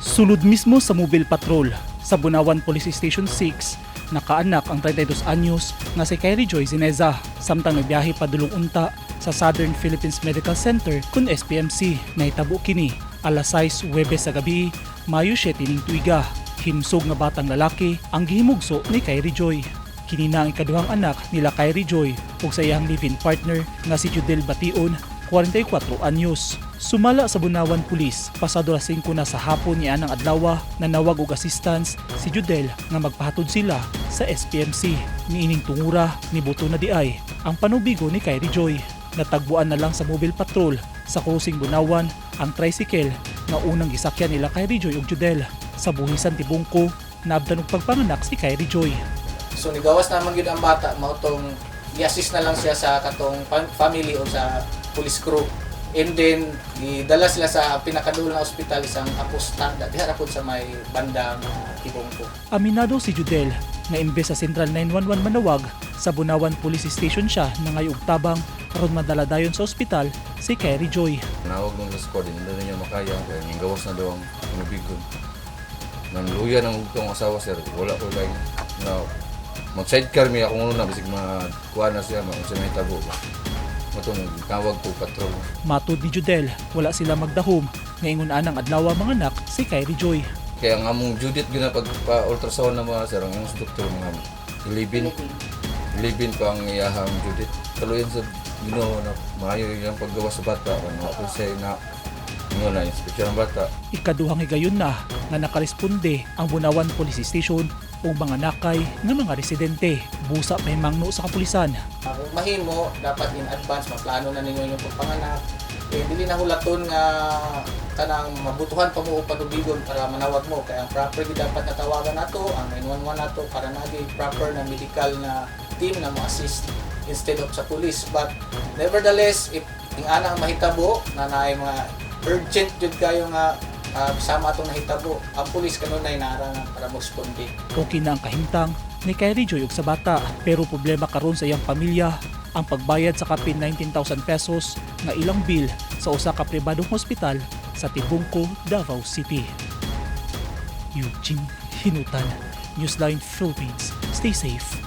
Sulod mismo sa mobile patrol sa Bunawan Police Station 6, nakaanak ang 32 anyos nga si Kyrie Joy Zineza samtang nagbiyahe padulong unta sa Southern Philippines Medical Center kun SPMC. Nahitabo kini alas 6 Huwebes sa gabi, Mayo 7 ning tuiga. Himsog nga batang lalaki ang gihimugso ni Kyrie Joy. Kini na ang ikaduhang anak nila Kyrie Joy ug sa iyang live-in partner nga si Judel Bation, 44 anyos. Sumala sa Bunawan Police, pasado alas 5 na sa hapon niya ng adlaw, nanawag og assistance si Judel nga magpahatod sila sa SPMC. Niining tungura, nibuto na diay ang panubigo ni Kyrie Joy. Natagbuan na lang sa mobile patrol sa crossing Bunawan ang tricycle nga unang gisakyan nila Kyrie Joy ug Judel. Sa Buhisan Tibungko, naabdan og pagpanganak si Kyrie Joy. So nigawas naman gyud ang bata, mao tong gi-assist na lang siya sa katong family o sa police crew. And then gidala sila sa pinakaduol na ospital, isang Aposta, diha ra pud sa may banda nga Tibungko. Aminado si Judel nga imbes sa Central 911 manawag, sa Bunawan Police Station siya nangayog tabang aron madala dayon sa ospital si Kyrie Joy. Nawag nung sa squad, hindi na niya makaya. Kaya yung gawas na daw ang pinubigon. Nanluya ng ugtong asawa, sir. Wala ko lang na mag-sidecar mi akong una bisig makuha na siya, maunsa may tabo ba. Matong tawag ko patrol. Matod ni Judel, wala sila magdahom nga ingon anang adlaw manganak si Kyrie Joy. Kaya ang among Judith gyud na pag pa ultrasound na mga sir, ang imong doktor mga 11 11 pa ang iyahang Judith. Kaluyan sa Ginoo na maayo yung paggawas sa bata kan ako siya na ingon na inspeksyon ang bata. Ikaduhang higayon na nga nakaresponde ang Bunawan Police Station ug mga nakay nga mga residente. Busa pahimangno sa kapulisan. Kung mahimo, dapat in advance maplano na ninyo yung pagpanganak. Eh, dili na hulaton nga kanang mabutuhan pa mo og panubigon para manawag mo, kaya ang proper gyud dapat na tawagan nato ang 911 nato para nagi proper na medical na team na mo assist instead of sa police. But nevertheless, if ing ana ang mahitabo na naay mga urgent jud kayo nga sama atong nahitabo, ang police kanunay naara na para mo-responde. Okay na ang kahimtang ni Kyrie Joy ug sa bata, pero problema karon sa iyang pamilya ang pagbayad sa kapin 19,000 pesos nga ilang bill sa usa ka pribadong hospital sa Tibungko, Davao City. Eugene Hinutan, Newsline Philippines. Stay safe.